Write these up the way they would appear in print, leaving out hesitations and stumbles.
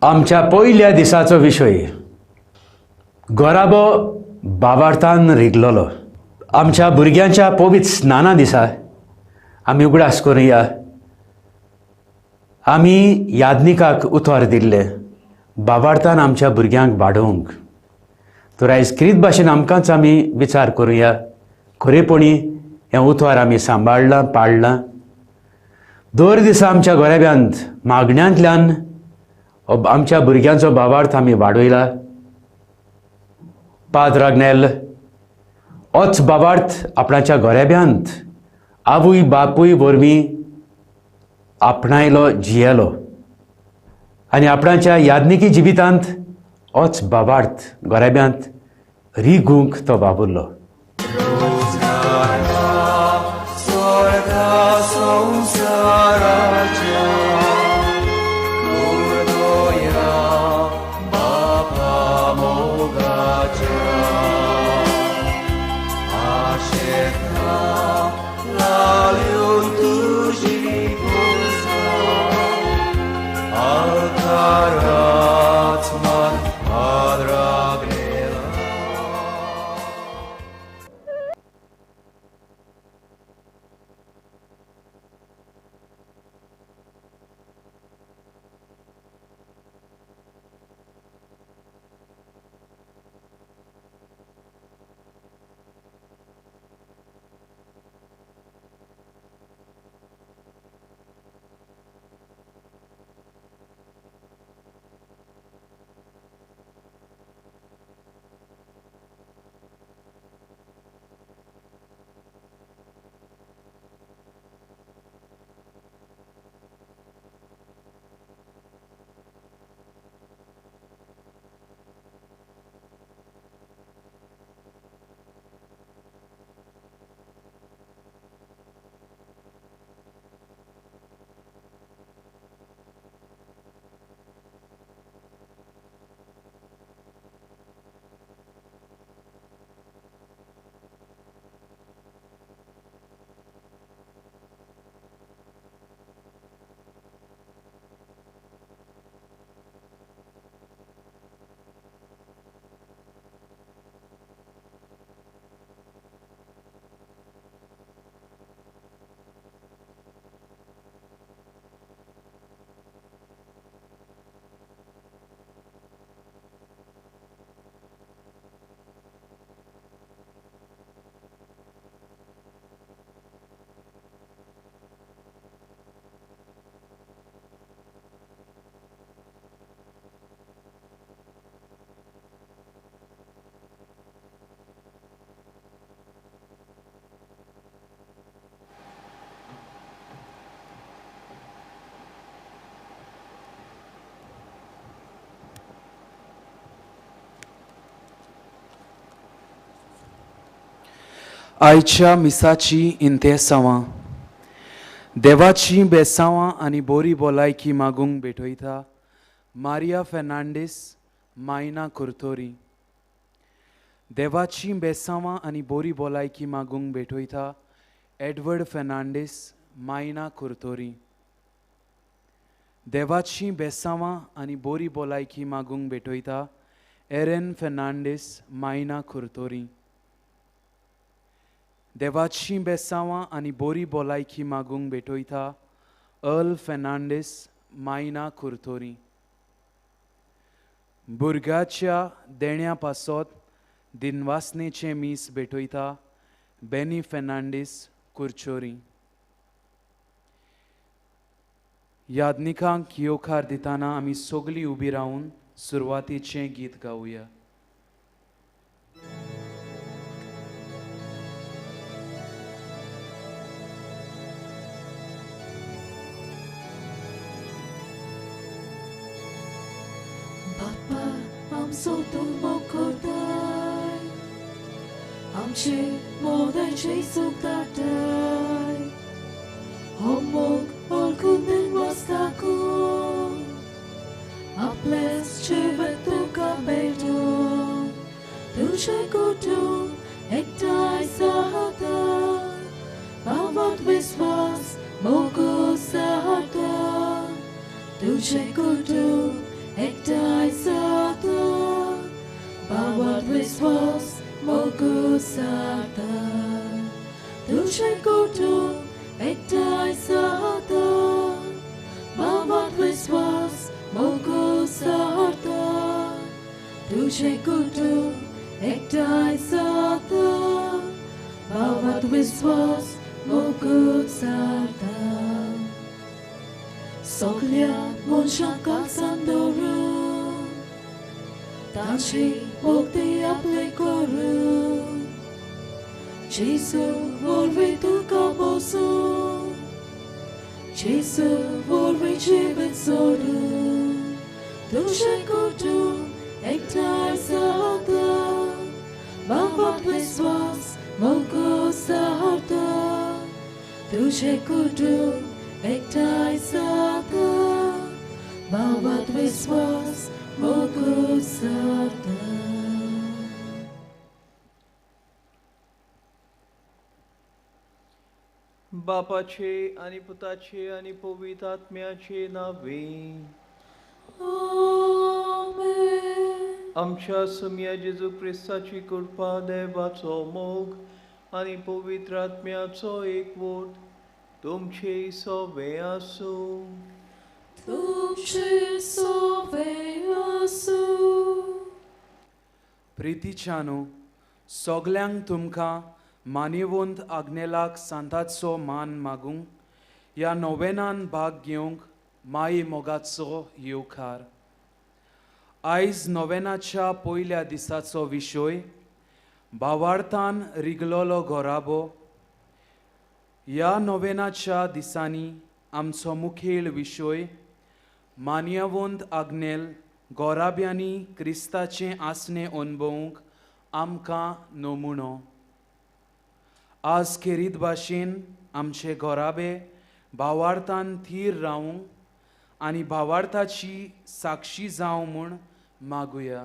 आमच्या पयल्या दिसाचो विशय गोराबो बाबार्थान रिगलोलो. आमच्या भुरग्यांच्या पवित्र स्नाना दिसा आमी उगडास करुया, आमी यादनिकाक उतर दिल्लें बाबार्थान आमच्या भुरग्यांक वाडोवंक. तर आयज क्रीत भाशेन आमकांच आमी विचार करुया, खरेपणी हें उतर आमी सांबाळ्ळां पाळ्ळां. दर दिसा आमच्या गोरेब्यांत मागण्यांतल्यान आमच्या भुरग्यांचो भावार्थ आमी वाडयला. पाद्र आग्नेल होच भावार्थ आपणाच्या गोरेब्यांत आवय बापूय वरवीं आपणायलो, जियेलो आनी आपणाच्या यादनिकी जिवितांत होच भावार्थ गोरेब्यांत रिगूंक तो वावुरलो. आयच्या मिसाची इंतेसांवां देवाची बेसांवां आनी बोरी भलायकी मागूंक भेटयता मारिया फेर्नांडीस, मायना कुर्तोरी. देवाची बेसांवां आनी बोरी भलायकी मागूंक भेटयता एडवर्ड फेर्नांडीस, मायना कुर्तोरी. देवाची बेसांवां आनी बोरी भलायकी मागूंक भेटयता एरन फेर्नांडीस, मायना कुर्तोरी. देवाची बेसांवां आनी बोरी भलायकी मागूंक भेटयता अर्ल फेर्नांडीस, मायना कुर्तोरी. भुरग्याच्या देण्या पासत दिनवासनेचें मीस भेटयता बेनी फेर्नांडीस, कुर्चोरी. यादनिकांक येवकार दितना आमी सगळीं उबी रावन सुरवातीचें गीत गावया. आमचो तूं मोग करताय, आमचे मोगाचें सूख धाडटाय, हो मोग वळखून वसताकून आपलेंच जिवीत तुका भेटोवन तुजें कुटूंब एकठांय जाता, भावांत विस्वास मोग जाता, तुजें कुटूंब एकठांय जाता, भावार्थ विस्वास मोग सारता. तुजें कुटुंब एकठांय जाता, भावार्थ विस्वास मोग सारता. तुजें कुटुंब एकठांय जाता, भावार्थ विस्वास मोग सारता. सगल्या मनशांक काळजान दवरून तांची भक्ती आपले करून, जेजू वरवीं तुका बसूं, जेजू वरवीं जिवीत सोडून. तुजें कुटुंब एकठांय जाता, भावार्थ विस्वास मोग सारता. तुजें कुटुंब एकठांय जाता, भावार्थ विस्वास मोग सारता. बापाचे आनी पुताचे आनी पवित्र आत्म्याचे नावे. आमेन. आमच्या सुम्या जेजू क्रिस्ताची कृपा, देवाचो मोग आनी पवित्र आत्म्याचो एकवट तुमचे सवे आसूं. तुमचे सवे आसूं. प्रितीच्यानो, सगल्यांक तुमकां मानेवंत आग्नेलाक सांताचो मान मागूंक ह्या नोवेनान भाग घेवंक माई मोगाचो येवकार. आयज नोवेनाच्या पयल्या दिसाचो विशय भावार्थान रिगलोलो घराबो. ह्या नोवेनाच्या दिसांनी आमचो मुखेल विशय मान्यवंत आग्नेल गोराब्यांनी क्रिस्ताचें आसणें अणभवूंक आमकां नमुनो. आज खेरीत भाशेन आमचे घराबे भावार्थान थीर रावूंक आनी भावार्थाची साक्षी जावं म्हूण मागुया.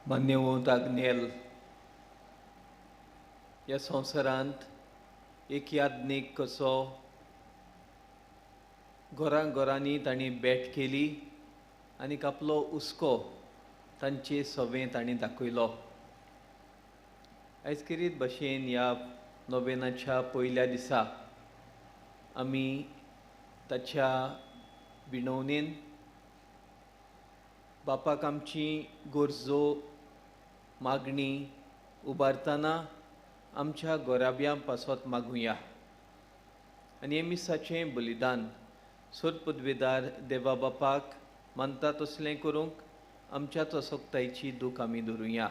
मान्यवंत आग्नेल ह्या संवसारांत एक याज्ञीक कसो घरां घरांनी तांणी भेट केली आनी आपलो हुस्को तांचे सवें तांणी दाखयलो. आयज खेरीत भशेन ह्या नोवेनाच्या पयल्या दिसा आमी ताच्या विणवणेन बापाक आमची गरजो मागणी उबारतना आमच्या गोराब्यां पासत मागुया आनी हे मिसाचें बलिदान सोद पदवेदार देवा बापाक मानता तसलें करूंक आमच्या तसोक्तायची दूख आमी धरुया.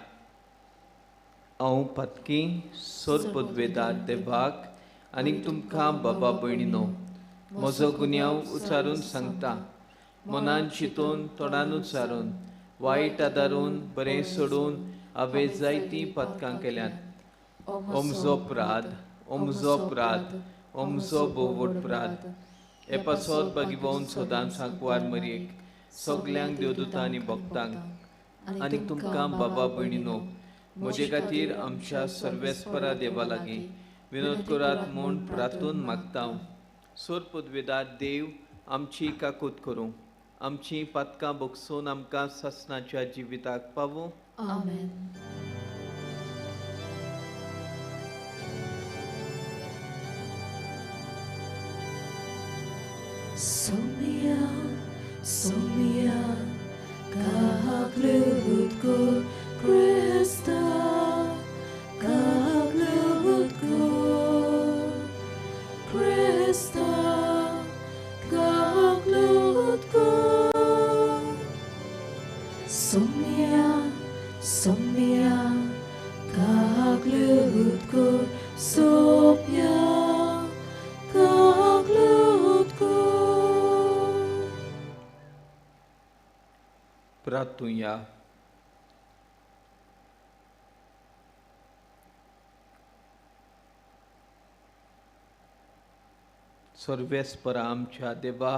हांव पातकी सोद पदवेदार देवाक आनी तुमकां बाबा भयणीनो म्हजो गुन्यांव उच्चारून सांगता. मनान चिंतून तोंडान उच्चारून वायट आदारून बरें सोडून हांवें जायतीं पातकां केल्यांत. ओमजो अपराध, ओमजो अपराध, ओमजो भोव अपराध. हे पासत बागिबोवन सदांच सांकवार मरयेक सगल्यांक देवदूतां आनी भक्तांक आनी तुमकां बाबा भयणीनो म्हजे खातीर आमच्या सर्वेस्परा देवा लागीं विनोद करात म्हूण प्रार्थून मागता. सोर पदवेदार देव आमची काकूत करूं, आमची पातकां बगसून आमकां सासणाच्या जिविताक पावूं. आमेन. Somia, Somia, kaglud ko Krista, kaglud ko Krista, kaglud ko. Somia, Somia, kaglud ko Somia, kaglud ko. प्रार्थुया. सर्वेस्परा आमच्या देवा,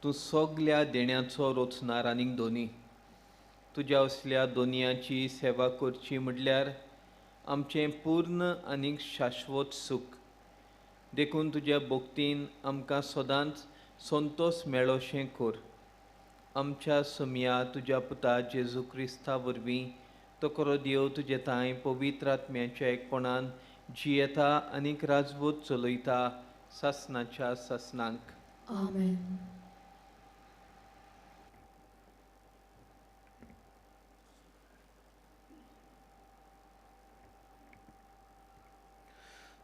तूं सगल्या देण्याचो रचणार आनीक दोनी तुज्या असल्या दोनयांची सेवा करची म्हटल्यार आमचें पूर्ण आनीक शाश्वत सूख. देखून तुज्या भक्तीन आमकां सदांच संतोश मेळोशें कर. आमच्या सोमया तुज्या पुता जेजू क्रिस्ता वरवीं तो खरो देव तुजे तांय पवित्र आत्म्याच्या एकपणान जियेता आनीक राजवट चलयता सासनाच्या सासनांक. आमेन.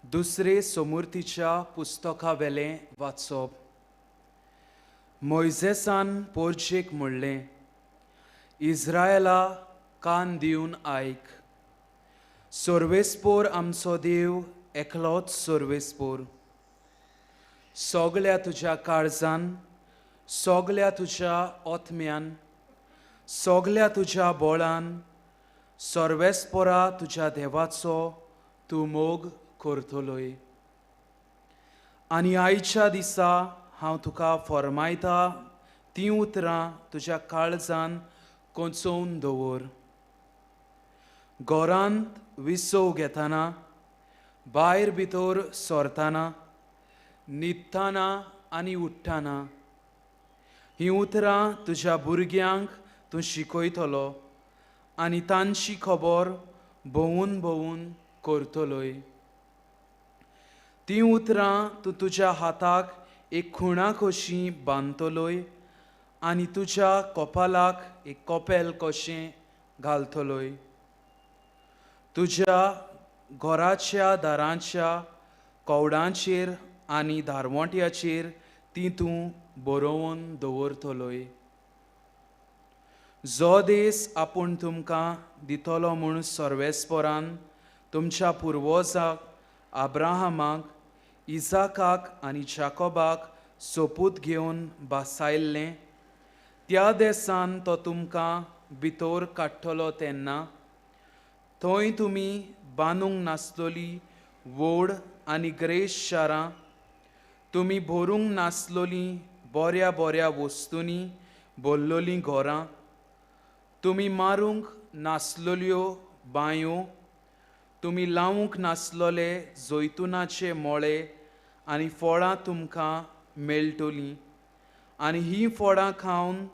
दुसरे सोमुर्तीच्या पुस्तकावेलें वाचप. मोयजेसान पोरजेक म्हणलें, इज्रायला कान दिवन आयक, सर्वेस्पोर आमचो देव एकलोच सर्वेस्पोर. सगळ्या तुज्या काळजान, सगळ्या तुज्या आत्म्यान, सगळ्या तुज्या बळान सर्वेस्पोरा तुज्या देवाचो तूं मोग करतलोय. आनी आयच्या दिसा हांव तुका फॉर्मायता तीं उतरां तुज्या काळजान कोंचोवन दवर. घरांत विसव घेतना, भायर भितर सरतना, न्हिदतना आनी उठ्ठना हीं उतरां तुज्या भुरग्यांक तूं शिकयतलो आनी तांची खबर भोंवून भोंवून करतलोय. तीं उतरां तूं तुज्या हाताक एक खुणा कशी बांदतलोय आनी तुज्या कपालाक एक कपेल कशें घालतलोय. तुज्या घराच्या दारांच्या कवडांचेर आनी दारवंट्याचेर ती तूं बरोवन दवरतलोय. जो देस आपूण तुमकां दितलो म्हूण सर्वेस्पोरान तुमच्या पुर्वजाक अब्राहमाक, इजाकाक आनी जाकोबाक सोपूत घेवन बासायल्लें त्या देसान तो तुमकां भितर काडटलो तेन्ना थंय तुमी बांदूंक नासलोली व्हड आनी ग्रेस शारां, तुमी भरूंक नासलोलीं बऱ्या बऱ्या वस्तूंनी भरलोलीं घरां, तुमी मारूंक नासलोल्यो बांयो, तुमी लावूंक नासलोले जैतुनाचे मोळे आनी फळां तुमकां मेळटलीं आनी हीं फळां खावन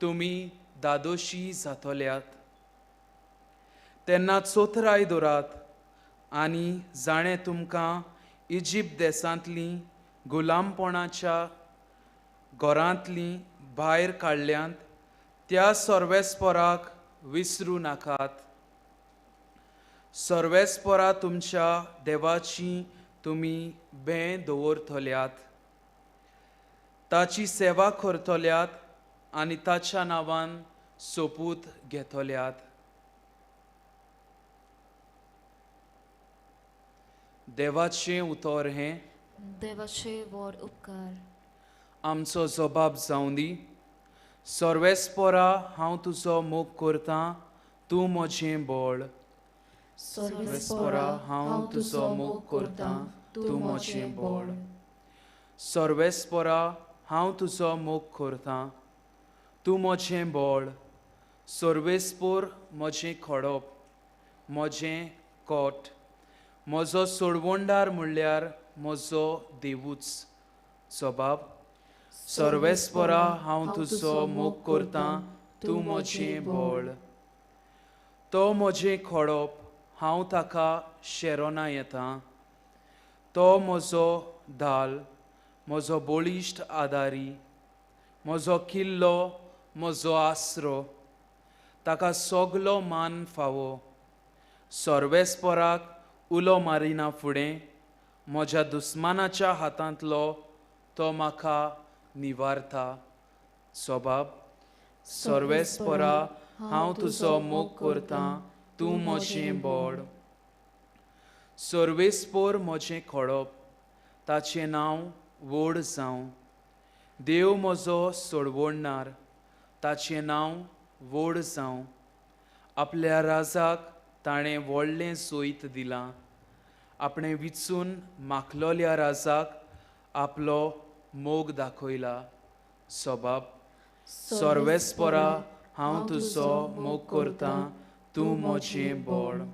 तुमी दादोशी जातल्यात. तेन्ना चोतराय दवरात आनी जाणें तुमकां इजिप्त देशांतलीं गुलामपणाच्या घरांतलीं भायर काडल्यांत त्या सर्वेस्पोराक विसरूं नाकात. सर्वेस्पोरा तुमच्या देवाची तुमी भें दवरतल्यात, ताची सेवा करतल्यात आनी ताच्या नांवान सोपूत घेतल्यात. देवाचें उतर हें. देवाचे व्हड उपकार. आमचो जबाब जावं दी. सर्वेस्पोरा हांव तुजो मोग करतां, तूं म्हजें बळ. सर्वेस्पोरा हांव तुजो मोग करतां, तूं म्हजें बळ. सर्वेस्पोरा हांव तुजो मोग करतां, तूं म्हजें बळ. सर्वेस्पोर म्हजें खडप, म्हजें कोट, म्हजो सोडवणदार म्हणल्यार म्हजो देवूच. जबाब. सर्वेस्पोरा हांव तुजो मोग करतां, तूं म्हजें बळ. तो म्हजें खडप, हांव ताका शेरोना येता. तो म्हजो धाल, म्हजो बळिश्ट आदारी, म्हजो किल्लो, म्हजो आसरो. ताका सगलो मान फावो. सर्वेस्पोराक उलो मारिना फुडें म्हज्या दुस्मानाच्या हातांतलो तो म्हाका निवारता. जबाब. सर्वेस्पोरा हांव तुजो मोग करतां, तूं म्हजें बळ. सर्वेस्पोर म्हजें खडप, ताचें नांव व्हड जावं. देव म्हजो सोडवणदार, ताचें नांव व्हड जावं. आपल्या राजाक ताणें व्हडलें सोयत दिलां, आपणें विचून माखलोल्या राजाक आपलो मोग दाखयला. सबाब. सर्वेस्पोरा हांव तुजो मोग करतां, तूं म्हजें बळ.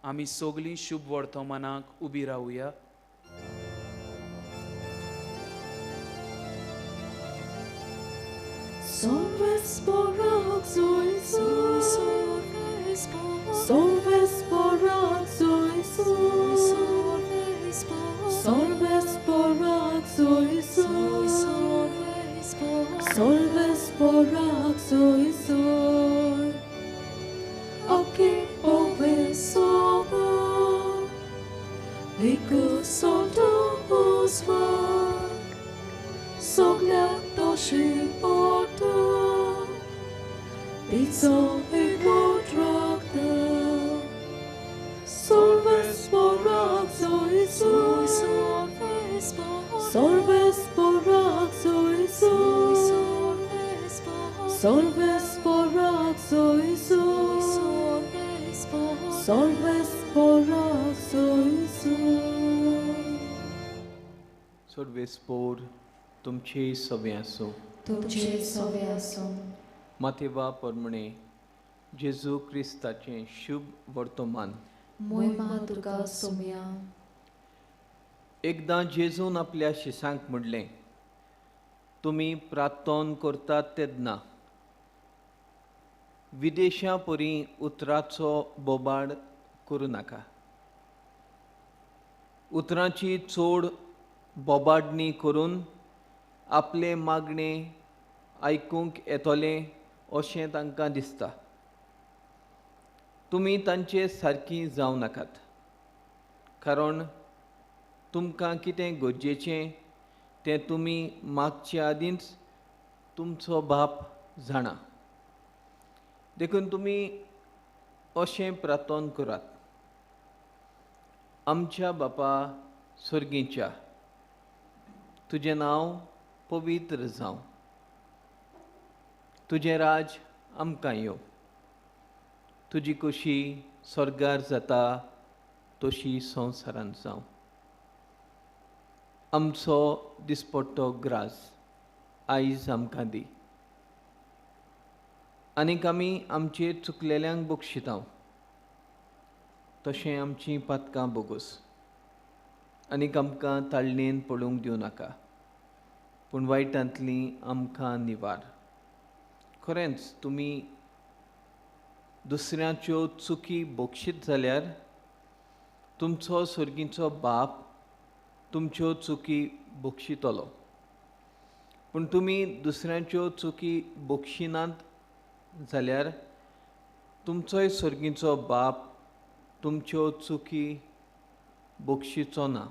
आमी सगळीं शुभ वर्तमानाक उबी रावया. Solves porak zoy, solves porak zoy, solves porak zoy zoy. Aki ove soba, liku solto uzva, soglia toshi porta, pizzo e quadrakta. Solves porak zoy zoy, solves porak zoy zoy, solves porak zoy zoy, solves porak zoy zoy. सर्वेस्पोर तुमचे सवे आसूं. तुमचे सवे आसूं. मातेवा परमणे जेजू क्रिस्ताचें शुभ वर्तमान. मोहिमा तुका सोम्या. एकदां जेजून आपल्या शिसांक म्हणलें, तुमी प्रार्थना करतात तेन्ना विदेशां परी उतराचो बोबाड करूं नाका. उतरांची चड बोबाडणी करून आपले मागणे आयकूंक येतलें अशें तांकां दिसता. तुमी तांचे सारकी जावं नाकात, कारण तुमकां कितें गरजेचें तें तुमी मागचे आदींच तुमचो बाप जाणा. देखून तुमी अशें प्रार्थना करात, आमच्या बापा स्वर्गीच्या, तुजें नांव पवित्र जावं, तुजें राज आमकां येवं, तुजी कशी स्वर्गार जाता तशी संवसारांत जावं. आमचो दिसपट्टो ग्रास आयज आमकां दी, आनीक आमी आमचेर चुकलेल्यांक बक्षितां तशें आमचीं पातकां बोगोस, आनीक आमकां ताळणेन पडूंक दिवं नाका, पूण वायटांतली आमकां निवार. खरेंच तुमी दुसऱ्यांच्यो चुकी बक्षीत जाल्यार तुमचो सर्गीचो बाप तुमच्यो चुकी बक्षितलो, पूण तुमी दुसऱ्यांच्यो चुकी बक्षिनात जाल्यार तुमचोय सर्गीचो बाप तुमच्यो चुकी बक्षिचो ना.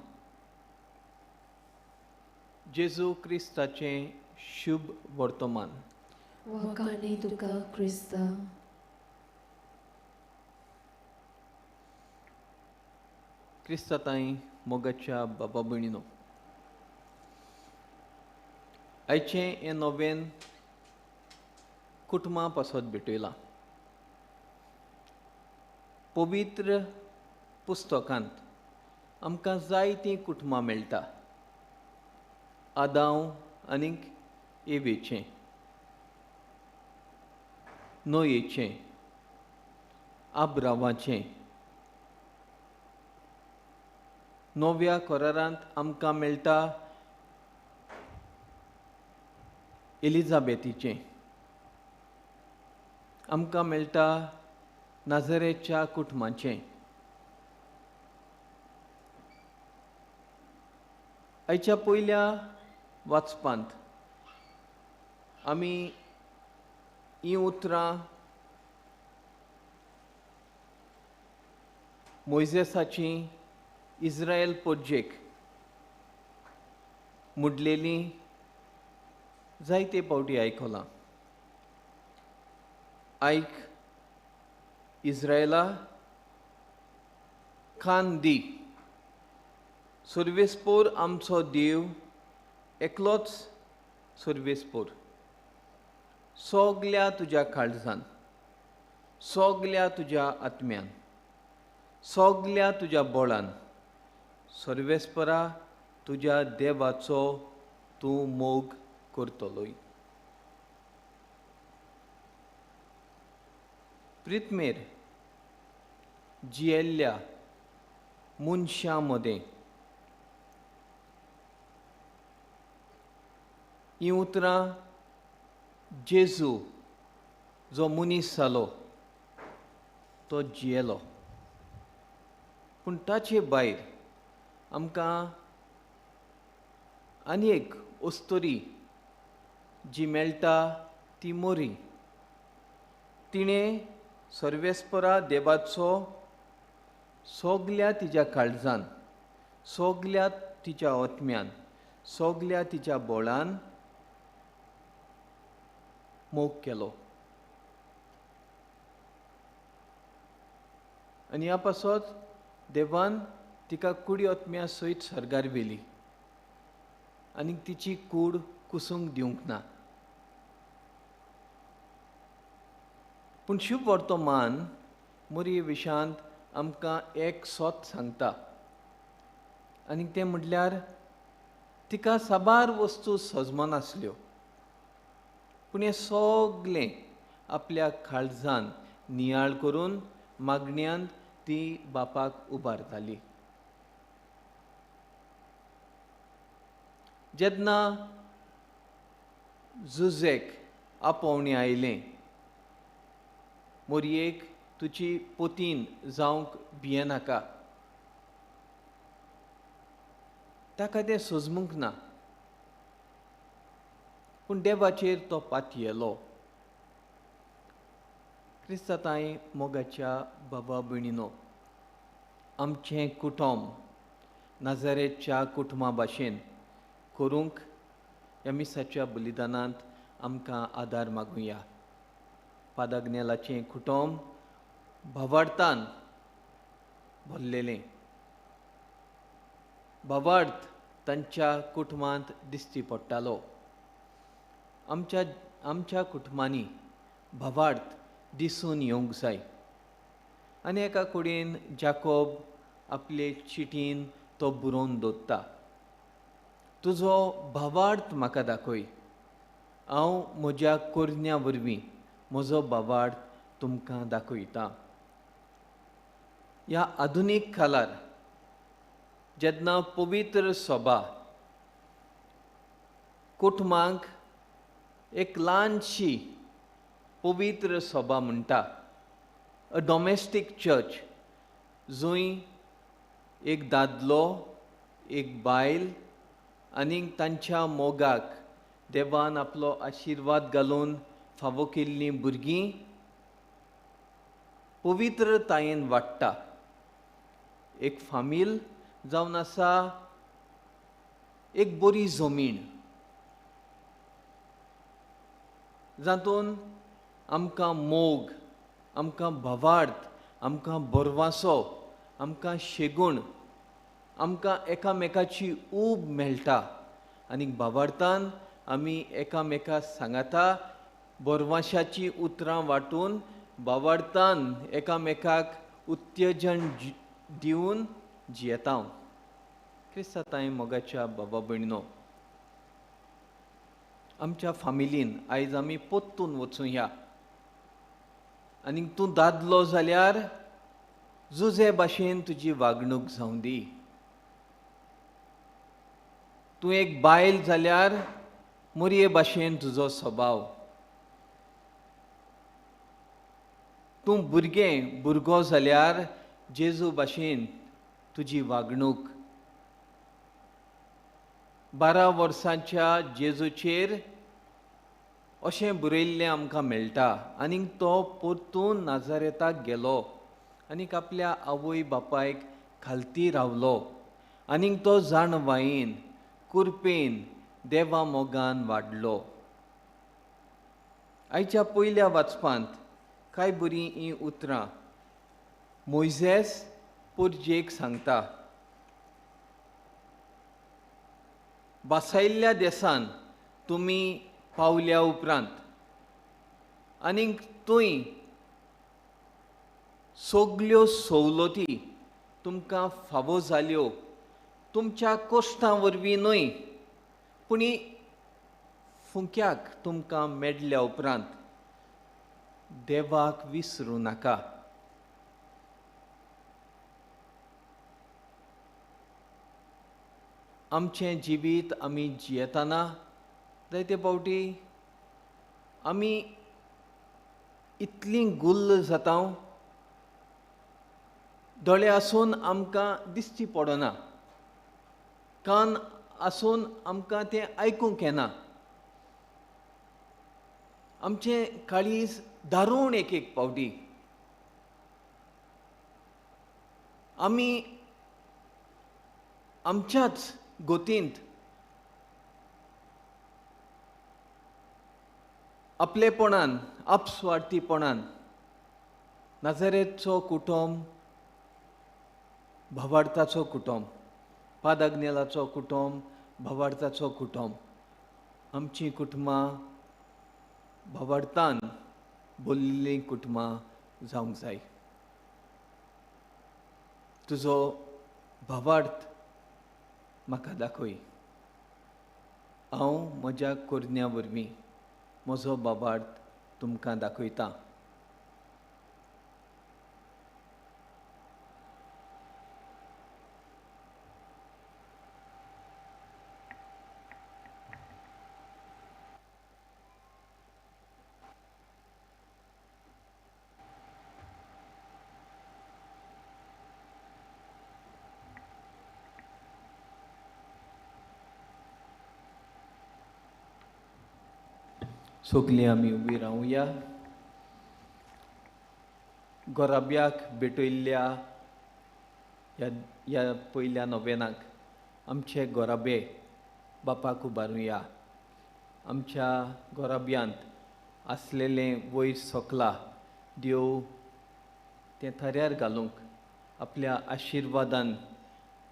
जेजू क्रिस्ताचें शुभ वर्तमान. वाखाणी तुका क्रिस्ता. क्रिस्ता ताई मोगाच्या बाबा भयणीनो, आयचें हें नोवेन कुटुंबा पासत भेटयलां. पवित्र पुस्तकांत आमकां जायतीं कुटुंबां मेळटा. आदांव आनीक एवेचें, नोयेचें, आब्रावाचें. नव्या करारांत आमकां मेळटा एलिझाबेथीचें, आमकां मेळटा नाझरेच्या कुटुंबाचें. आयच्या पयल्या वाचपांत आमी हीं उतरां मोयजेसाचीं इस्रायल पोरजेक मुडलेलीं जायते पावटी आयकलां. आयक इस्रायला, कान दी, सर्वेस्पोर आमचो देव एकलोच सर्वेस्पोर. सगल्या तुज्या काळजान, सगल्या तुज्या आत्म्यान, सगल्या तुज्या बळान सर्वेस्परा तुज्या देवाचो तूं मोग करतलोय. प्रितमेर जियेल्ल्या मनशां मदें हीं उतरां जेजू जो मनीस जालो तो जियेलो, पूण ताचे भायर आमकां आनी एक अस्तोरी जी मेळटा ती मोरी. तिणें सर्वेस्परा देवाचो सगल्या तिच्या काळजान, सगल्या तिच्या आत्म्यान, सगल्या तिच्या बोळान मोग केलो. आनी ह्या पासत देवान तिका कुडी आत्म्या सयत सर्गार व्हेली आनी तिची कूड कुसूंक दिवंक ना. पूण शुभ वर्तमान मोरये विशांत आमकां एक सोत सांगता आनी तें म्हटल्यार तिका साबार वस्तू सजमनासल्यो, पूण हें सगलें आपल्या काळजान नियाळ करून मागण्यांत ती बापाक उबारताली. जेन्ना जुजेक आपोवणें आयलें, मोरयेक तुजी पोतीन जावंक भियेनाका, ताका तें सजमूंक ना, पूण देवाचेर तो पातयेलो. क्रिस्ता ताई मोगाच्या बाबा भयणीनो, आमचें कुटुंब नाजारेच्या कुटुंबा भाशेन करूंक ह्या मिसाच्या बलिदानांत आमकां आदार मागुया. पादाग्नेलाचें कुटुंब भावार्थान भरलेलें, भावार्थ तांच्या कुटुंबांत दिश्टी पडटालो. आमच्या आमच्या कुटुंबांनी भावार्थ दिसून येवंक जाय. आनी एका कडेन जाकोब आपले चिटीन तो बरोवन दवरता, तुजो भावार्थ म्हाका दाखय, हांव म्हज्या करण्या वरवीं म्हजो भावार्थ तुमकां दाखयता. ह्या आधुनीक काळार जेन्ना पवित्र सभा कुटुंबांक एक ल्हानशी पवित्र सभा म्हणटा, अ डॉमेस्टीक चर्च, जंय एक दादलो एक बायल आनी तांच्या मोगाक देवान आपलो आशिर्वाद घालून फावो केल्लीं भुरगीं पवित्रतायेन वाडटा. एक फामील जावन आसा एक बरी जमीन जातून आमकां मोग, आमकां भावार्थ, आमकां भरवासो, आमकां शेगूण, आमकां एकामेकाची ऊब मेळटा आनी भावार्थान आमी एकामेका सांगाता भरवाशाची उतरां वांटून भावार्थान एकामेकाक उत्तेजन दिवन जियेता. क्रिस्ता ताई मोगाच्या बाबा भयणीनो, आमच्या फामिलीन आयज आमी पोत्तून वचुया आनी तूं दादलो जाल्यार जुजे भाशेन तुजी वागणूक जावं दी, तूं एक बायल जाल्यार मोरये भाशेन तुजो स्वभाव, तूं भुरगें भुरगो जाल्यार जेजू भाशेन तुजी वागणूक. 12 वर्सांच्या जेजूचेर अशें बरयल्लें आमकां मेळटा, आनी तो परतून नाजारेताक गेलो आनीक आपल्या आवय बापायक खालती रावलो आनीक तो जाणवायेन कुरपेन देवा मोगान वाडलो. आयच्या पयल्या वाचपांत कांय बरीं हीं उतरां मोयजेस पोरजेक सांगता, बासायल्ल्या देसान तुमी पावल्या उपरांत आनीक थंय सगल्यो सवलती तुमकां फावो जाल्यो तुमच्या कश्टां वरवीं न्हय, पूण फुंक्याक तुमकां मेळ्ळ्या उपरांत देवाक विसरूं नाका. आमचें जिवीत आमी जियेतना जायते फावटी आमी इतलीं गुल्ल जाता, दोळे आसून आमकां दिश्टी पडना, कान आसून आमकां तें आयकूंक येना, आमचें काळीज दारूण एक एक पावटी आमी आमच्याच गोतींत आपलेपणान आपस्वार्थीपणान नाझारेथचो कुटुंब भावार्थाचो कुटुंब, पादाग्नेलाचो कुटुंब भावार्थाचो कुटुंब, आमचीं कुटुंबां भावार्थान बोल्लीं कुटुंबां जावंक जाय। तुजो भावार्थ म्हाका दाखय, हांव म्हज्या करण्या वरवीं म्हजो भावार्थ तुमकां दाखयता। सगलीं आमी उबी रावया। गोराब्याक भेटयल्ल्या ह्या पयल्या नोवेनाक आमचे गोराबे बापाक उबारुया। आमच्या गोराब्यांत आसलेलें वयर सोकला देव तें थाऱ्यार घालूंक, आपल्या आशिर्वादान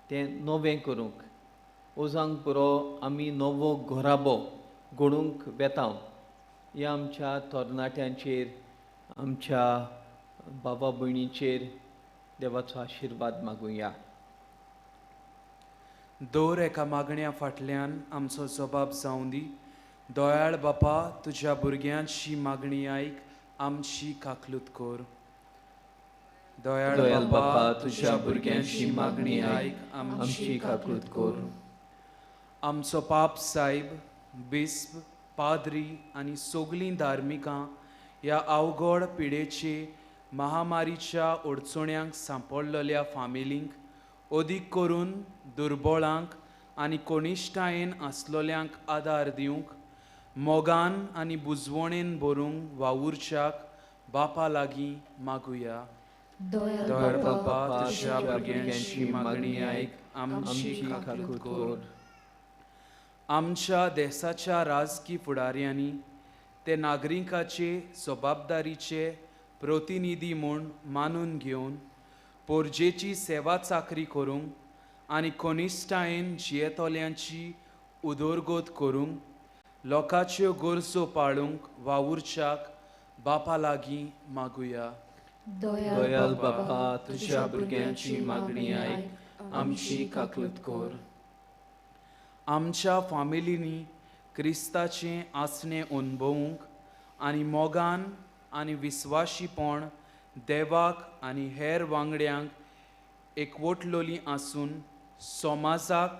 तें नवें करूंक ओजांक पुरो आमी नवो गोराबो घडूंक वेता। ह्या आमच्या तरणाट्यांचेर, आमच्या बाबा भयणीचेर देवाचो आशिर्वाद मागुया। दर एका मागण्या फाटल्यान आमचो जबाब जावं दी। दयाळ बापा, तुज्या भुरग्यांची मागणी आयक, आमची काकलूत कर। दयाळ बापा, तुज्या भुरग्यांची मागणी आयक, आमची काकलूत कर। आमचो पाप सायब, बिस्प, पाद्री आनी सगलीं धार्मिकां ह्या अवघड पिडेचे महामारीच्या अडचण्यांक सांपडलेल्या फामिलींक, अदीक करून दुर्बळांक आनी कनिश्ठायेन आसलेल्यांक आदार दिवंक, मोगान आनी बुजवणेन भरूंक वावुरच्याक बापा लागीं मागुया। दयाळ बापा, तुज्या भुरग्यांची मागणी आयक, आमची काकलूत कर। आमच्या देशाच्या राजकी फुडाऱ्यांनी ते नागरिकाचे जबाबदारीचे प्रतिनिधी म्हूण मानून घेवन पोरजेची सेवा चाकरी करूंक आनी कनिश्ठायेन जियेतल्यांची उदरगत करूंक, लोकांच्यो गरजो पाळूंक वावुरच्याक बापा लागीं मागुया। दयाळ बापा, तुज्या भुरग्यांची मागणी आयक, आमची काकलूत कर। आमच्या फामिलींनी क्रिस्ताचें आसणें अणभवूंक आनी मोगान आनी विस्वाशीपण देवाक आनी हेर वांगड्यांक एकवटलोली आसून समाजाक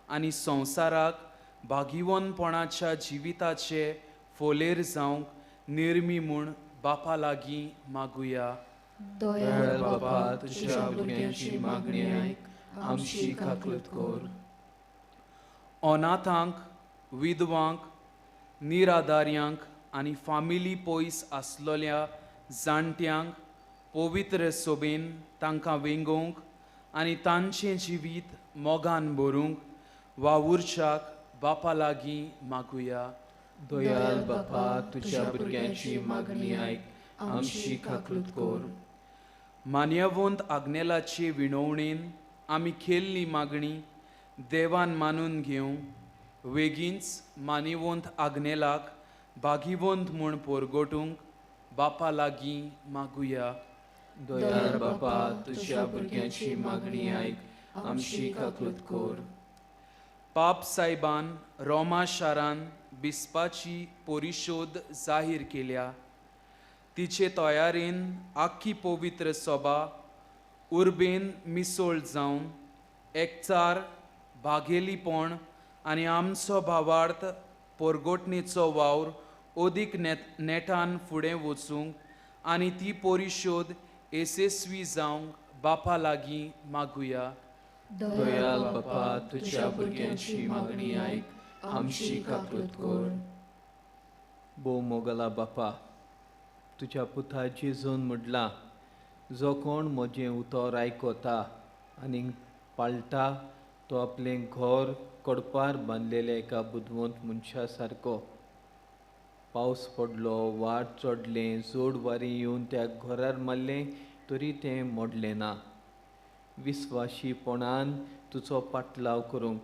आनी संवसाराक भागिवनपणाच्या जिविताचे फोलेर जावंक निर्मी म्हूण बापा लागीं मागुया। दयाळ बापा, तुज्या भुरग्यांची मागणी आयक, आमची काकलूत कर। अनाथांक, विधवांक, निराधार्यांक आनी फामिली पयस आसलेल्या जाणट्यांक पवित्र सोबेन तांकां वेंगोवंक आनी तांचें जिवीत मोगान भरूंक वावुरच्याक बापा लागीं मागुया। दयाळ बापा, तुज्या भुरग्यांची मागणी आयक, आमची काकलूत कर। मान्यवंत आग्नेलाचे विणवणेन आमी केल्ली मागणी देवान मानून घेवंक, वेगींच मानिवंत आग्नेलाक भागिवंत म्हूण पोरगोटूंक बापा लागीं मागुया। दयाळ बापा, तुज्या भुरग्यांची मागणी आयक, आमची काकलूत कर। पाप सायबान रोमा शारान बिस्पाची परिशोध जाहीर केल्या। तिचे तयारेन आख्खी पवित्र सभा उर्बेन मिसोळ जावन एकचार, भागेलीपण आनी आमचो भावार्थ पोरगोटणेचो वावर अदीक नेटान फुडें वचूंक आनी ती परिशोध येसस्वी जावंक बापा लागीं मागुया. दयाल बापा, तुज्या भुरग्यांची मागणी आयक, आमची काकूत कर. भोव मोगला बापा, तुज्या पुता जेजून म्हटलां, जो कोण म्हजें उतर आयकता आनी पाळटा तो आपलें घर कडपार बांदलेल्या एका बुदवंत मनशा सारको. पावस पडलो, वाट चडलें, जोड वारें येवन त्या घरार मारलें तरी तें मोडलें ना. विस्वाशीपणान तुजो पाटलाव करूंक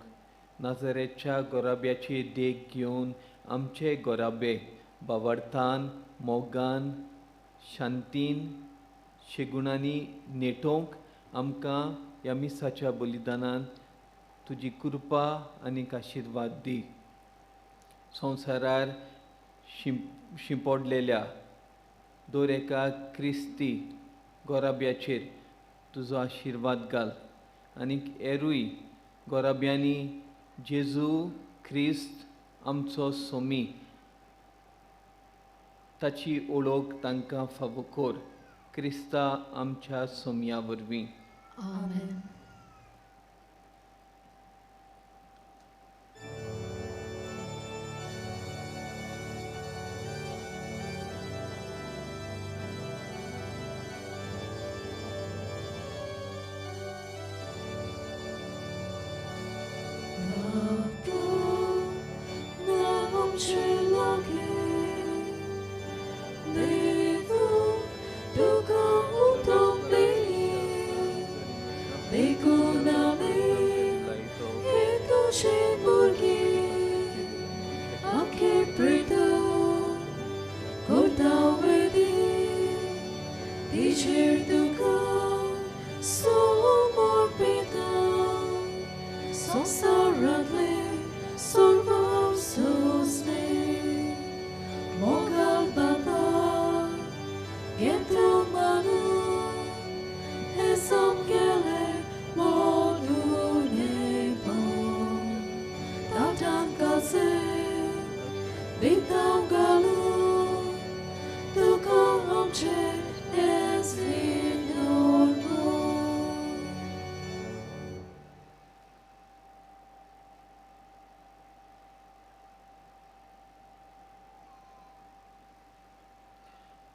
नाजरेच्या गोराब्याची देख घेवन आमचे गोराबे बावडतान, मोगान, शांतीन, शेगुणांनी नेटोवंक आमकां ह्या मिसाच्या बलिदानान तुजी कृपा आनी आशिर्वाद दी. संवसारार शिंपडलेल्या दर एका क्रिस्ती गोराब्याचेर तुजो आशिर्वाद घाल आनी एरूय गोराब्यांनी जेजू क्रिस्त आमचो सोमी ताची ओळख तांकां फावो कर. क्रिस्ता आमच्या सोमया वरवीं. आमेन.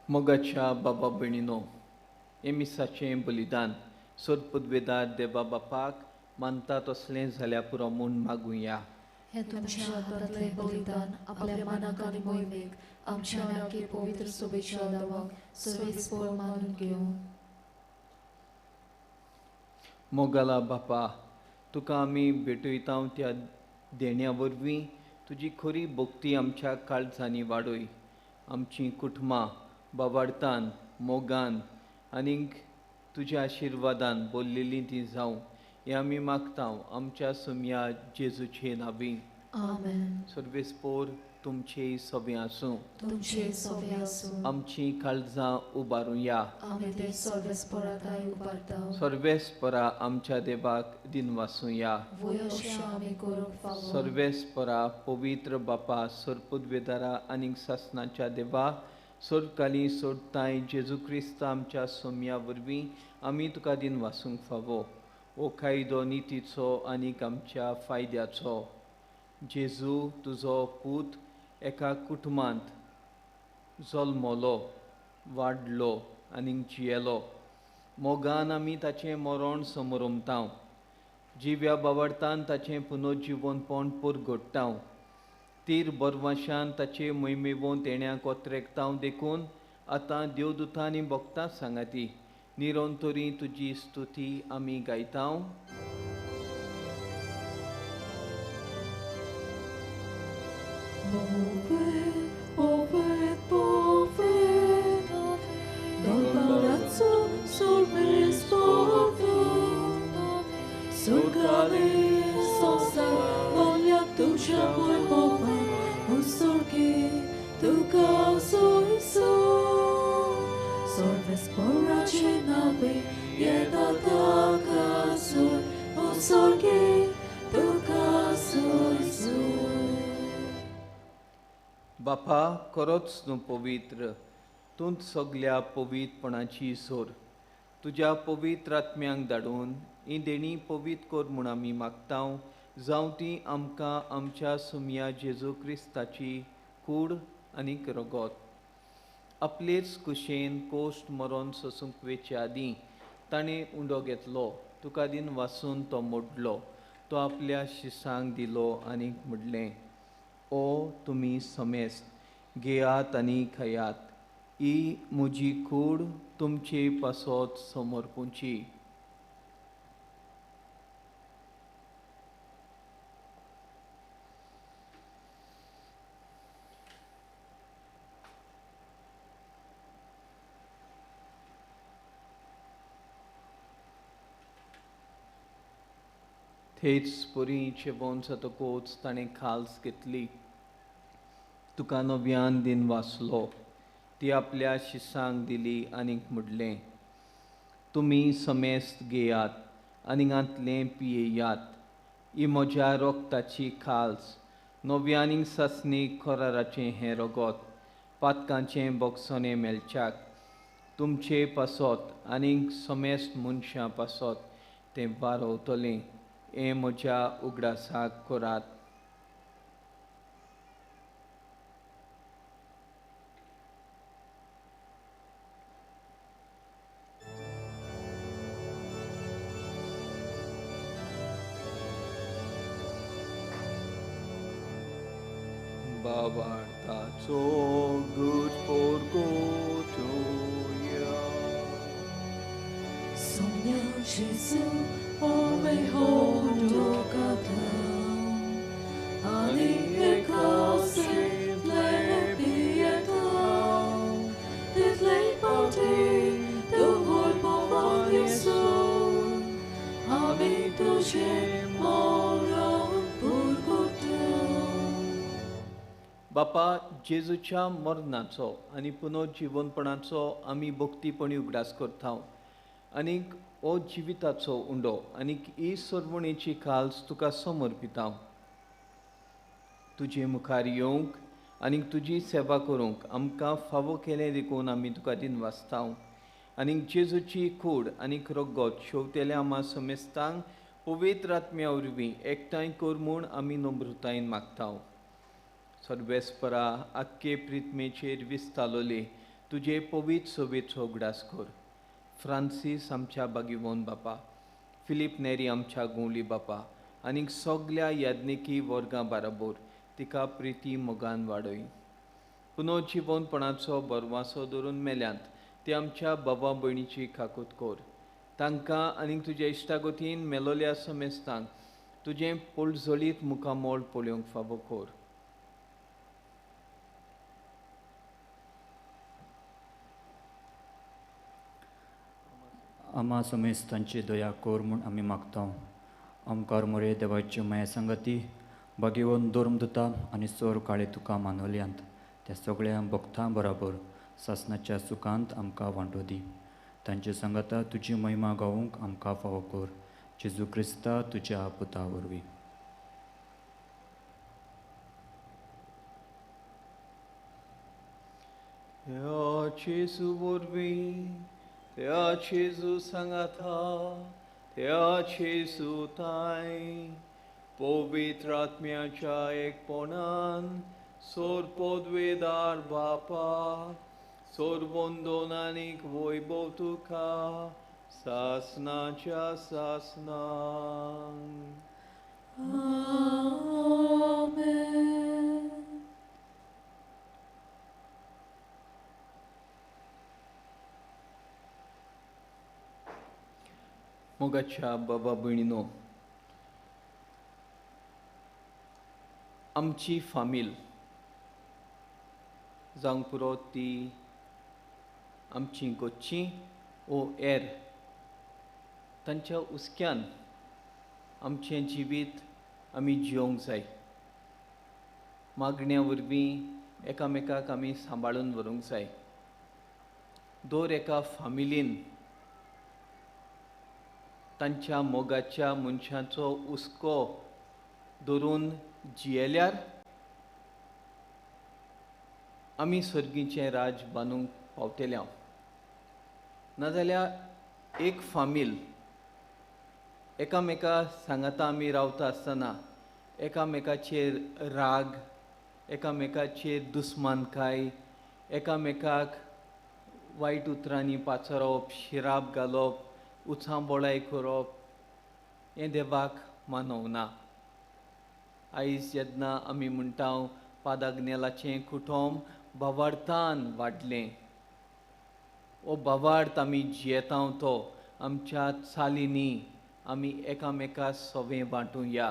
मोगाच्या बाबा भयणीनो, हे मिसाचें बलिदान सोदपुदवेदार देवा बापाक मानता तसलें जाल्यार पुरो म्हूण मागुया. हें तुमच्या हातांतलें बलिदान आपल्या मनाक आनी मोहिमेक आमच्या नाकी पवित्र सोबेच्या देवाक सर्वेस्पर मानून घेवं. मोगाला बापा, तुका आमी भेटयता त्या देण्या वरवीं तुजी खरी भक्ती आमच्या काळजांनी वाडय. आमचीं कुटुंबां बाबाडतान, मोगान आनीक तुज्या आशिर्वादान बोल्लेलीं ती जावं हें आमी मागता आमच्या सोमया जेजूचे नांवी. आमेन. सर्वेस्पोर तुमचें सोबें आसूं. तुमचें सोबें आसूं. आमचीं काळजां उबारुया. आमी ते सर्वेस्पराक उबारता. सर्वेस्परा आमच्या देवाक दिनवासुया. वय अशें आमी करूंक फावो. सर्वेस्परा पवित्र बापा, सरपुदवेदारा आनीक सासनाच्या देवा, सोडकाली सोडताय जेजू क्रिस्त आमच्या सोमया वरवीं आमी तुका दिनवासूंक फावो. हो कायदो नितीचो आनीक आमच्या फायद्याचो. जेजू तुजो पूत एका कुटुंबांत जल्मलो, वाडलो आनीक जियेलो. मोगान आमी ताचें मरण समरमतांव, जिव्या बावडतान ताचें पुनर्जिवनपण पुरगोडटांव, तीर बरवाशान ताचे मोहिमेवोन तेण्याक ओत्रेकतांव. देखून आतां देवदूतांनी भक्तां सांगाती निरंतरी तुजी स्तुती आमी गायतांव. बापा करोच न्हू पवित्र, तूं सगल्या पवित्रपणाची सोर, तुज्या पवित्र आत्म्यांक धाडून ही देणी पवित्र कर म्हूण आमी मागता, जावं ती आमकां आमच्या सुमया जेजू क्रिस्ताची कूड आनी रगत. आपलेच कुशेन कोश्ट मरोन सोसूंक वेचे आदीं ताणें उंडो घेतलो, तुका दिन वासून तो मोडलो, तो आपल्या शिसांक दिलो आनी म्हणलें, ओ तुमी समेस्त घेयात आनी खयात, ही म्हजी कूड तुमचे पासत समर्पूची. थेच परी जेवण जातकूच ताणें खाल्स घेतली, तुका नव्यान दिन वाचलो, ती आपल्या शिसांक दिली आनीक म्हणलें, तुमी समेस्त घेयात आनी हांतलें पियेयात, ही म्हज्या रोगताची खाल्स, नव्या आनी सासणी कराराचें हें रगत, पातकांचें बोगसणें मेळच्याक तुमचे पासत आनीक समेस्त मनशां पासत तें वारवतलें, हें म्हज्या उगडासाक करात. बाबार्थाचो good पोरगोटोया. Sonia Jesu ome hodokata ani ekase tlepieta tleipati duhol povan Jesu ami tuje moron purgotu. बापा, जेजूच्या मरणाचो आनी पुनर्जिवनपणाचो आमी भक्तीपणी उगडास करता आनीक हो जिविताचो उंडो आनीक ही सरवणेची खाल्स तुका समर्पिता. तुजे मुखार येवंक आनीक तुजी सेवा करूंक आमकां फावो केलें देखून आमी तुका दिनवासता आनीक जेजूची कूड आनीक रगत शेवतेल्या आमा समेस्तांक पवित्र आत्म्या वरवीं एकठांय कर म्हूण आमी नम्रतायेन मागता. सर्वेस्परा आख्खे प्रितमेचेर विस्तालोले तुजे पवित्र सोबेचो उगडास कर. फ्रांसीस आमच्या बागिवोन बापा, फिलीप नेरी आमच्या गोंवली बापा आनीक सगल्या याज्ञिकी वर्गां बाराबोर तिका प्रिती मोगान वाडय. पुनर्जिवनपणाचो बरवासो धरून मेल्यांत ते आमच्या बाबा भयणीची काकूत कर. तांकां आनीक तुज्या इश्टागतीन मेलोल्या समेस्तांक तुजें पोळजळीत मुखामोळ पळोवंक फावो कर. आमा समेस्तांची दया कर म्हूण आमी मागता. आमकार मोरे देवाची माया संगती बागेवन धर्मदुता आनी सोर काळे तुका मानवल्यांत त्या सगळ्या भक्तां बराबर सासनाच्या सुखांत आमकां वांटो दी. तांचे सांगाता तुजी महिमा गावूंक आमकां फावो कर. जेजू क्रिस्ता तुज्या पुता वरवीं. जेजू वरवीं, त्या जेजू सांगाता, त्या जेजू ताय पवित्र आत्म्याच्या एकपणान सोर पदवेदार बापा, सोर वंदोन आनीक वैभव तुका सासनाच्या सासनान. आमेन. मोगाच्या बाबा भयणीनो, आमची फामील जावंक पुरो ती आमची गोच्ची ओ एर तांच्या हुस्क्यान आमचें जिवीत आमी जियोंक जाय. मागण्या वरवीं एकामेकाक आमी सांबाळून व्हरूंक जाय. दर एका फामिलीन तांच्या मोगाच्या मनशाचो हुस्को धरून जियेल्यार आमी सर्गीचें राज बांदूंक पावतले हांव. नाजाल्यार एक फामील एकामेका सांगाता आमी रावता आसतना एकामेकाचेर राग, एकामेकाचेर दुस्मानकाय, एकामेकाक वायट उतरांनी पाचारप, शिराप घालप, उचांबोळाय करप हें देवाक मानवना. आयज जेन्ना आमी म्हणटा पादाग्नेलाचें कुटुंब भावार्थान वाडलें, हो भावार्थ आमी जियेता तो आमच्या चालींनी आमी एकामेका सवें वांटुया.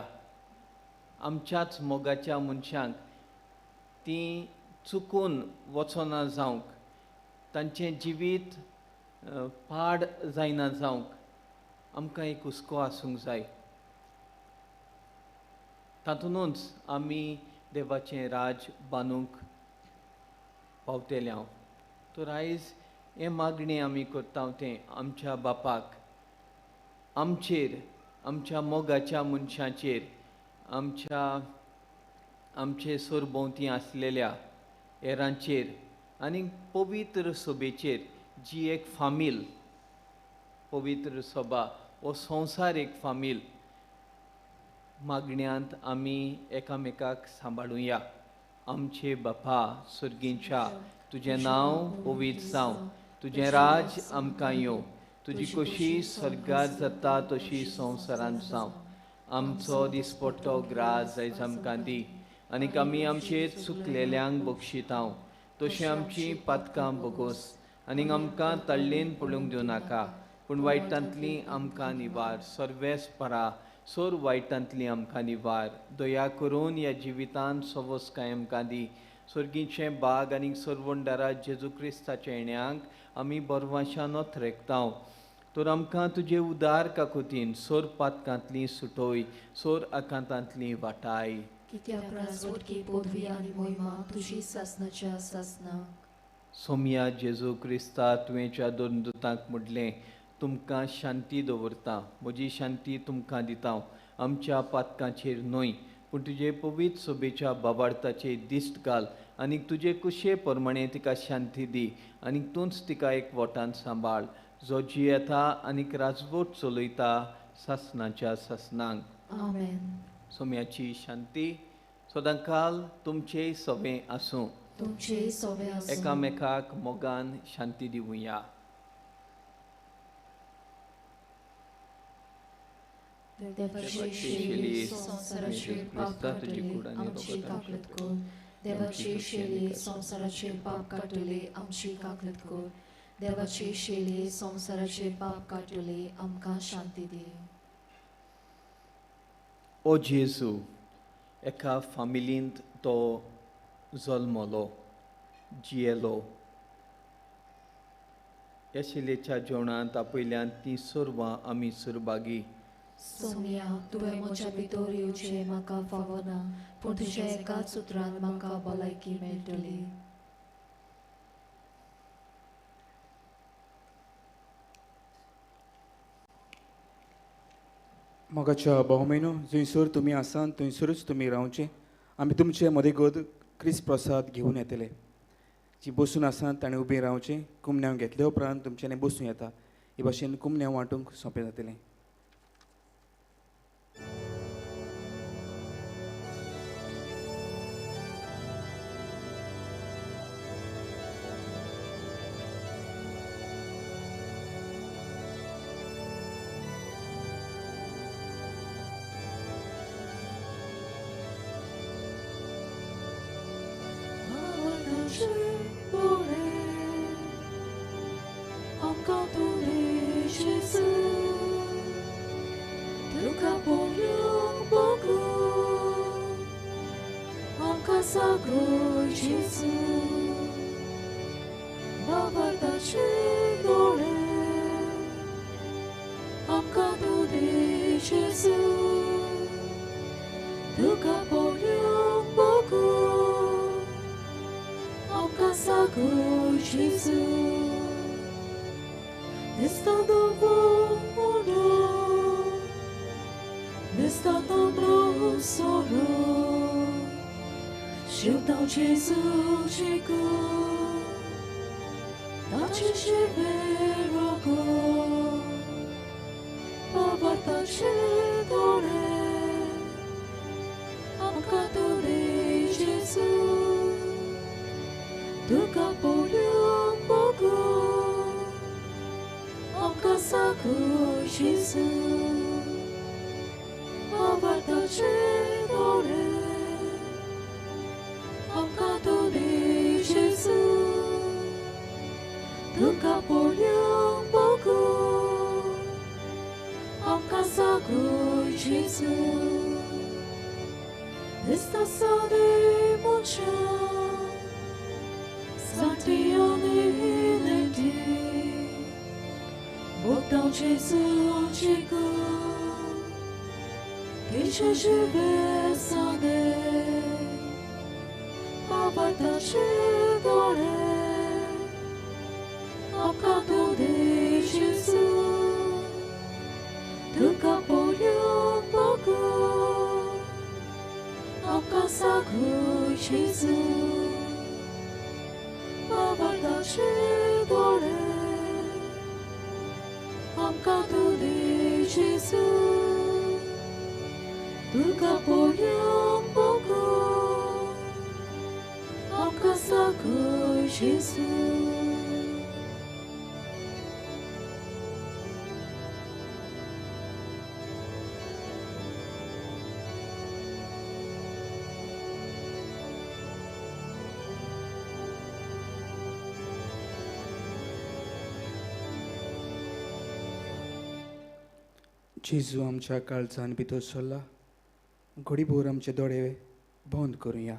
आमच्याच मोगाच्या मनशांक तीं चुकून वचना जावंक, तांचें जिवीत पाड जायना जावंक आमकां एक हुस्को आसूंक जाय. तातूंतच आमी देवाचें राज बांदूंक पावतले हांव. तर आयज हें मागणें आमी करता तें आमच्या बापाक, आमचेर, आमच्या मोगाच्या मनशाचेर, आमच्या आमचे सरभोंवती आसलेल्या हेरांचेर आनी पवित्र सभेचेर, जी एक फामील, पवित्र सभा हो संवसार एक फामील, मागण्यांत आमी एकामेकाक सांबाळुया. आमचे बापा सर्गींच्या, तुजें नांव पवित्र जावं, तुजें राज आमकां येवं, तुजी कशी स्वर्गार जाता तशी संवसारांत जावं. आमचो दिसपट्टो ग्रास आयज आमकां दी आनीक आमी आमचे चुकलेल्यांक बक्षितांव तशें आमची पातकां बगोस आनीक आमकां तळ्ळेन पळोवंक दिवं नाका, पूण वायटांतली आमकां निवार. सर्वेस परा सोर वायटांतली आमकां निवार. दया करून ह्या जिवितांत सवसकाय आमकां दी. सर्गीचें बाग आनीक सर्वंडारा जेजू क्रिस्ताच्या येण्यांक आमी बरवाशान थरेकतांव. तर आमकां तुजे उदार काकुतीन सोर पातकांतली सुटोय, सोर आकांतांतली वाटाय. कित्याक राजवटकी पदवी आनी मोहिमा तुजी सासनाच्या सासनाक. सोमया जेजू क्रिस्ता, तुवेंच्या दोन दुतांक म्हणलें, तुमकां शांती दवरता, म्हजी शांती तुमकां दिता, आमच्या पातकांचेर न्हय पूण तुजे पवित्र सभेच्या बाबार्थाचेर दिश्ट घाल आनीक तुजे कुशे प्रमाणे तिका शांती दी आनीक तूंच तिका एक वोटान सांबाळ, जो जियेता आनीक राजवट चलयता सासनाच्या सासनांक. आमेन. सोम्याची शांती सदांकाल तुमचेय सवें आसूं, तुमचेय सवें आसूं. एकामेकाक मोगान शांती दिवया. देवाची शेली संवसाराचेर पाप काडटले आमची काकलत कर. देवाची शेली संवसाराचेर पाप काडटले आमची काकलत कर. देवाची शेली संवसाराचेर पाप काडटले आमकां शांती दी. ओ जेजू, एका फामिलींत तो जल्मलो, जियेलो. ह्या शिलेच्या जेवणांत आपयल्यान तीं सर्वां आमी सुरभागी. सोमया, तुवें म्हज्या भितर येवचें म्हाका फावना, पूण तुज्या एकाच उतरान म्हाका भलायकी मेळटली. मोगाच्या भाव-भयणो, जंयसर तुमी आसात थंयसरूच तुमी रावचें. आमी तुमचे मदेगद क्रिस्त प्रसाद घेवन येतले. जी बसून आसात ताणें उबीं रावचें. कुमन्यांव घेतले उपरांत तुमच्यांनी बसूं येता. हे भाशेन कुमन्यांव वांटूंक सोंपें जातलें. 受到耶稣之苦，大只是被若过，爸爸大只多嘞，阿姆卡多的耶稣，杜卡波留波古，阿姆卡萨库耶稣，爸爸大只多嘞。 Amcato de Gesù, tu capolio poco, amca cu Gesù, esta sa de mucha, santione lenti, botão Gesù antigo, que Jesus de Abartace dore, amcato de Gesù, tu capolio poco, amca cu Gesù, abartace dore, amcato de Gesù, tu capolio poco. Amca cu Gesù. जेजू आमच्या काळजान भितर सरला, घडीभर आमचे दोळे बंद करुया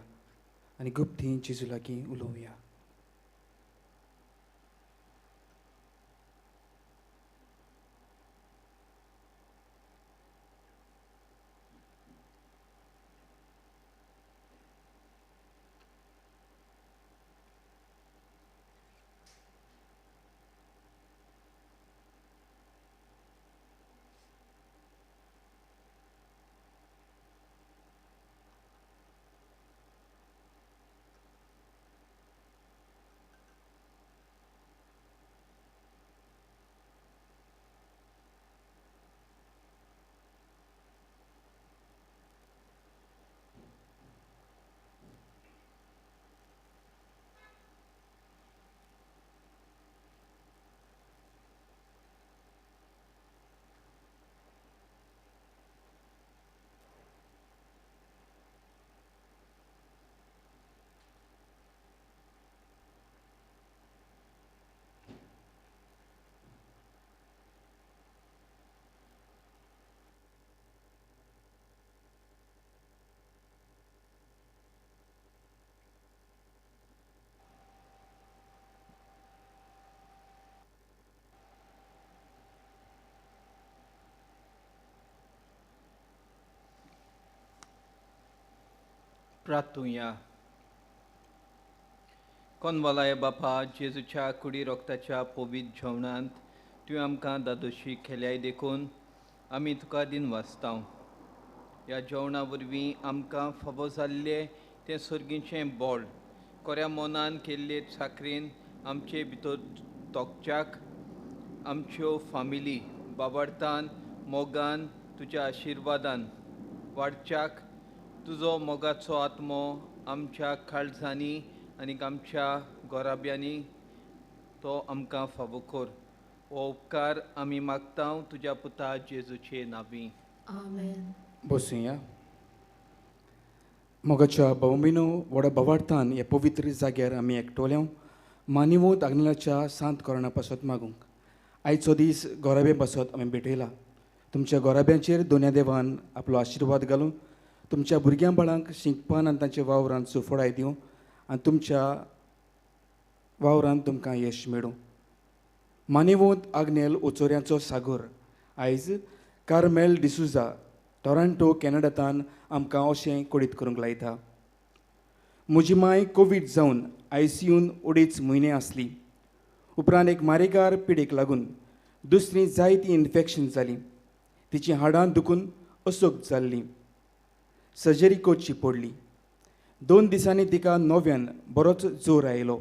आनी गुप्ती जेजू लागीं उलोवया. प्रार्थुया. कोनवालाय बापा, जेजूच्या कुडी रोगताच्या पवित्र जेवणांत तुवें आमकां दादोशी केल्याय देखून आमी तुका दिन वाचता. ह्या जेवणा वरवीं आमकां फावो जाल्लें तें सर्गीचें बोळ कोऱ्या मनान केल्ले साकरेन आमचे भितर तोकच्याक आमच्यो फामिली बाबार्थान मोगान तुज्या आशिर्वादान वाडच्याक तुजो मोगाचो आत्मो आमच्या काळजांनी आनी आमच्या गोराब्यांनी तो आमकां फावो कर. हो उपकार आमी मागता तुज्या पुता जेजूचे नांवी. आमेन. बसुया. मोगाच्या भावमिनो, व्हडा भावार्थान ह्या पवित्र जाग्यार आमी एकटोल्या मानिवत आग्नेलाच्या सांत कोरणा पासत मागूंक. आयचो दीस गोराब्या पासत आमी भेटयला. तुमच्या गोराब्यांचेर दोन्या देवान आपलो आशिर्वाद घालून तुमच्या भुरग्यां बाळांक शिकपान आनी तांच्या वावरान सुफळाय दिवं आनी तुमच्या वावरान तुमकां यश मेळूं. मानिवंत आग्नेल ओचोऱ्यांचो सागोर आयज कार्मेल डिसुजा टोरांटो कॅनडातान आमकां अशें कळीत करूंक लायता. म्हजी मांय कोवीड जावन आयसीयून 2.5 म्हयने आसली. उपरांत एक मारेकार पिडेक लागून दुसरी जायती इन्फेक्शन जालीं. तिचीं हाडां दुखून असोक जाल्लीं. सर्जरी करची पडली. 2 दिसांनी तिका नव्यान बरोच जोर आयलो.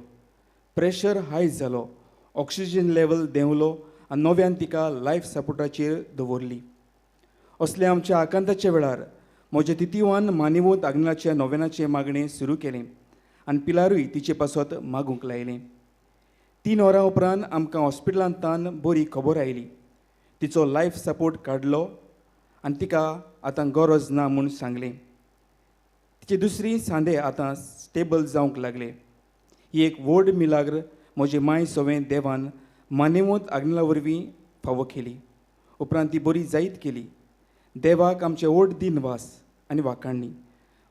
प्रेशर हाय जालो, ऑक्सिजन लेवल देंवलो आनी नव्यान तिका लायफ सपोर्टाचेर दवरली. असल्या आमच्या आकांताच्या वेळार म्हज्या तितिवान मानिवंत आग्नेलाच्या नोवेनाचें मागणें सुरू केलें आनी पिलारूय तिचे पासत मागूंक लायलें. 3 वरां उपरांत आमकां हॉस्पिटलांतल्यान बरी खबर आयली. तिचो लायफ सपोर्ट काडलो आनी तिका आतां गरज ना म्हूण सांगलें. तिचे दुसरी सांदे आतां स्टेबल जावंक लागले. ही एक व्हड मिलाग्र म्हजे मांय सवें देवान मानेवंत आग्नेला वरवीं फावो केली. उपरांत ती बरी जायत केली. देवाक आमचे व्हड दिनवास आनी वाखाणणी.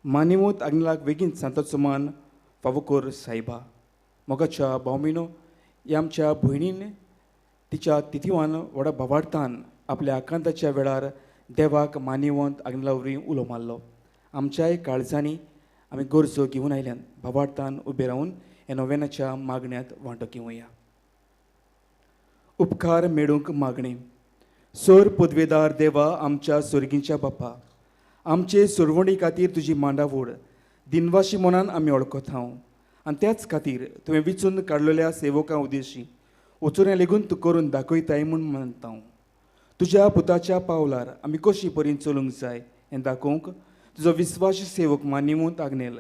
मानेवंत आग्नेलाक बेगीन सांताचो मान फावो कर सायबा. मोगाच्या भावमिनो, ह्या आमच्या भयणीन तिच्या तिथिवान व्हडा भावार्थान आपल्या आकांताच्या वेळार देवाक मानेवंत आग्नेला वरवीं उलो मारलो. आमच्याय काळजांनी आमी गरजो घेवन आयल्यान भावार्थान उबे रावन ह्या नोवेनाच्या मागण्यांत वांटो घेवया. उपकार मेळूंक मागणें. सोर पदवेदार देवा, आमच्या सोर्गींच्या बापा, आमचे सुरवणी खातीर तुजी मांडावड दिनवाशी मनान आमी वळखता आनी त्याच खातीर तुवें विचून काडलेल्या सेवकां उद्देशी वचुऱ्यां लेगून तूं करून दाखयताय म्हूण मानता. तुज्या पुताच्या पावलार आमी कशी परीन चलूंक जाय हें दाखोवंक तुजो विस्वासी सेवक मानिवंत आग्नेल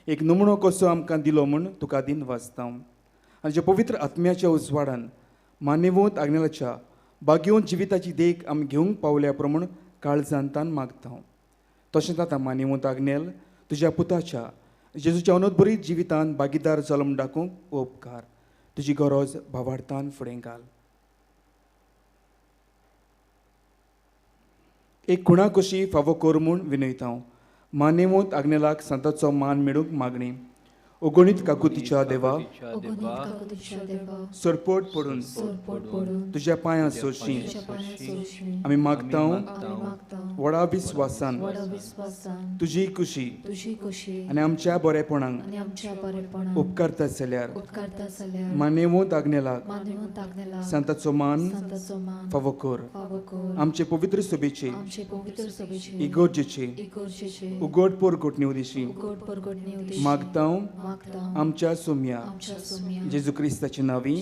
एक नमुनो कसो आमकां दिलो म्हूण तुका दिनवासता. आनी ज्या पवित्र आत्म्याच्या उजवाडान मानिवंत आग्नेलाच्या बागेवन जिविताची देख आमी घेवंक पावल्या प्रमाण काळजांतान मागता. तशेंच आतां मानिवंत आग्नेल तुज्या पुताच्या जेजूच्या अनोदबरीत जिवितान भागीदार जालो म्हूण दाखोवंक उपकार. तुजी गरज भावार्थान फुडें घाल. एक खुणा कशी फावो कर म्हूण विनयता. मानेवंत आग्नेलाक सांताचो मान मेळूंक मागणी. अगणीत काकुतीच्या देवा, सरपट पडून तुज्या पांयां सोरशी आमी मागता व्हडा विस्वासान तुजी कुशी आनी आमच्या बरेपणाक उपकारता जाल्यार मानेवंत आग्नेलाक सांताचो मान फावो कर. आमचे पवित्र सभेचे इगर्जेचे उगड परगटणी उदेशी मागता आमच्या सोम्या जेजू क्रिस्ताच्या नांवी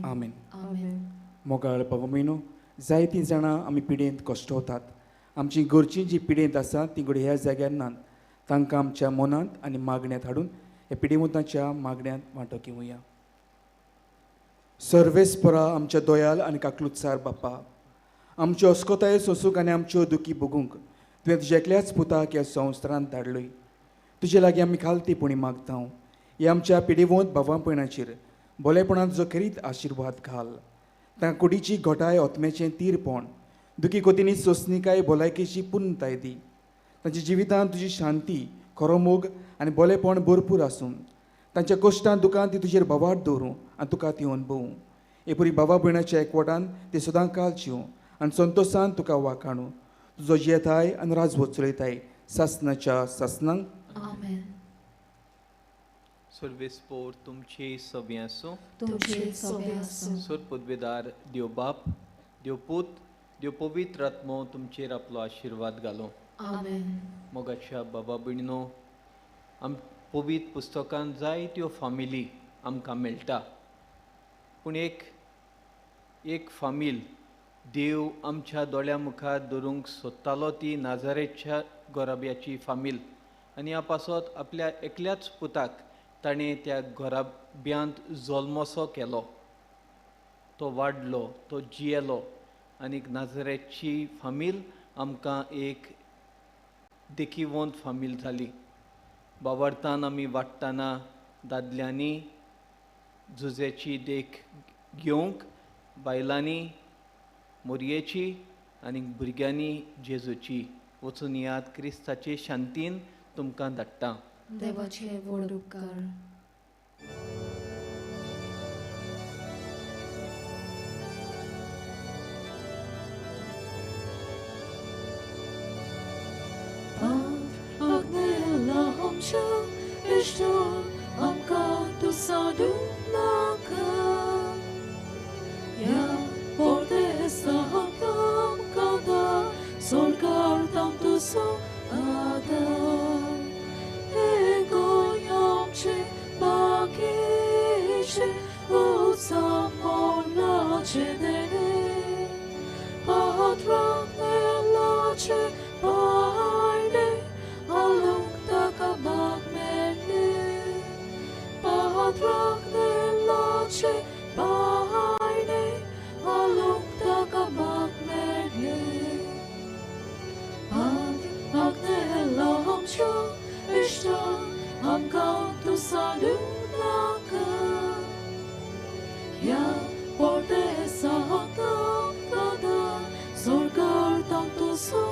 आमेन. मोगाळ बाबा म्हयनो, जायतीं जाणां आमी पिडेंत कश्टवतात. आमची घरचीं जी पिडेंत आसा ती घडये ह्या जाग्यार नात. तांकां आमच्या मनांत आनी मागण्यांत हाडून ह्या पिडेवंताच्या मागण्यांत वांटो घेवया. सर्वेस्परा आमच्या दोयाल आनी काकलुतसार बापा, आमच्यो अस्कोतायो सोसूंक आनी आमच्यो दुखी भोगूंक तुवें तुज्या एकल्याच पुताक ह्या संवसारांत धाडलोय. तुजे लागीं आमी खालतीपणी मागता ह्या आमच्या पिडेवंत भावां भयणाचेर भोलेपणांत तुजो खेरीत आशिर्वाद घाल. तांकां कुडीची घटाय, आत्म्याचें तीरपण, दुखी कोतींनी सोंसणीकाय, भलायकेची पुर्णताय दी. तांच्या जिवितांत तुजी शांती, खरो मोग आनी भोलेपण भरपूर आसूं. तांच्या कश्टान दुकान ती तुजेर भावार्थ दवरूं आनी तुका ती अणभवूं. एपुरी भावा भयणाच्या एकवटान ते सदां काल जिवूं आनी संतोशान तुका वाखाणूं. तुजो जियेताय आनी राजवट चलयताय सासनाच्या सासनांक. आमेन. सर्वेस्पोर तुमचे सभे आसूं. तुमचे सभे आसूं. सोर पदवेदार देव बाप, देव पूत, देव पवित्र आत्मो तुमचेर आपलो आशिर्वाद घालो. आमेन. मोगाच्या बाबा भयणीनो, आम पवित्र पुस्तकान जायत्यो फामिली आमकां मेळटा, पूण एक एक फामील देव आमच्या दोळ्या मुखार धरूंक सोदतालो ती नाजारेच्या गोराब्याची फामील. आनी ह्या पासत आपल्या एकल्याच पुताक ताणें त्या घराब्यांत जल्मसो केलो. तो वाडलो, तो जियेलो आनी नाजरेची फामील आमकां एक देखीवंत फामील जाली. बावडतान आमी वाडटना दादल्यांनी जुजेची देख घेवंक, बायलांनी मोरयेची आनी भुरग्यांनी जेजूची. वचून याद क्रिस्ताचे शांतीन तुमकां धाडटा. देवाचे व्हड उपकार. Solgar tanto so adar. Agnelache paine alok taka bag merne Padre Agnelache paine alok taka bag merne Padre Agnelache ishta amka tu saludaka Ya porte sahata tada sorgar tanto so